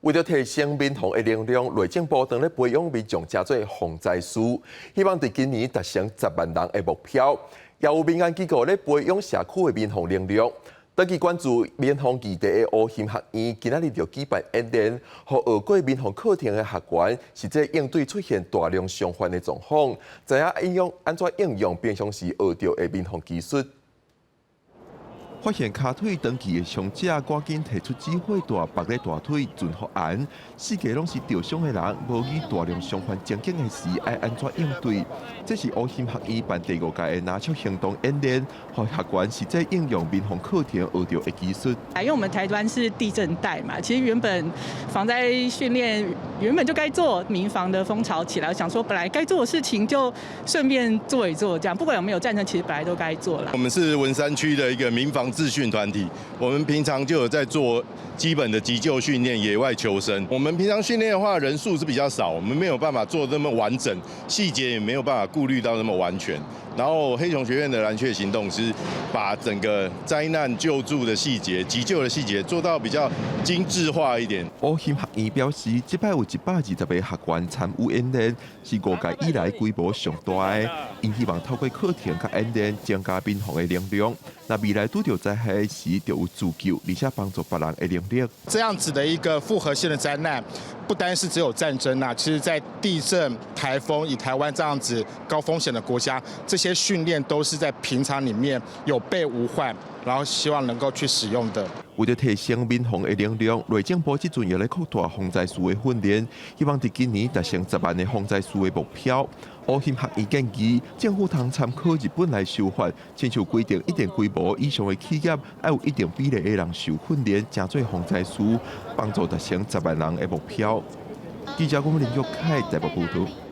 為著提升民防的能力，內政部正咧培養民眾成做防災師，希望佇今年達成10萬人的目標。也有民間機構咧培養社區的民防能力。長期關注民防議題的烏興學院，今仔日就舉辦演練，予學過民防課程的學員實際應對出現大量傷患的狀況，知影應用按怎應用平常時學著的民防技術。發現跤腿長期的傷者，趕緊提出止血帶縛咧大腿，存復安。四界攏是著傷的人，模擬大量傷患情景的時，愛按怎應對？這是烏興學院辦第五屆的拿出行動演練，予學員實際應用民防課程學著的技術。因為我們台灣是地震帶嘛，其實原本防災訓練原本就該做，民防的風潮起來，想說本來該做的事情就順便做一做，這樣不管有沒有戰爭，其實本來都該做了。我們是文山區的一個民防自訓團體，我們平常就有在做基本的急救訓練、野外求生。我們平常訓練的話，人數是比較少，我們沒有辦法做那麼完整，細節也沒有辦法顧慮到那麼完全。然後黑熊學院的藍雀行動是把整個災難救助的細節、急救的細節做到比較精緻化一點。烏興學院表示，這擺有120個學員參與演練，是五屆以來規模上大的。𪜶希望透過課程佮演練，增加民防的能力。若未來拄著災害時，就有自救，而且幫助別人的能力。這樣子的一個複合性的災難，不單是只有戰爭啊，其實在地震、颱風，以台灣這樣子高風險的國家，這些訓練都是在平常裡面有備無患，然後希望能夠去使用的。為著提升民防的能力，內政部這陣也咧擴大防災師的訓練，希望佇今年達成10萬个防災師的目標。烏興學院建議，政府通參考日本來修法，親像規定一定規模以上的企業，愛有一定比例的人受訓練，成做防災師，幫助達成10萬人的目標。記者郭林玉凱台北報導。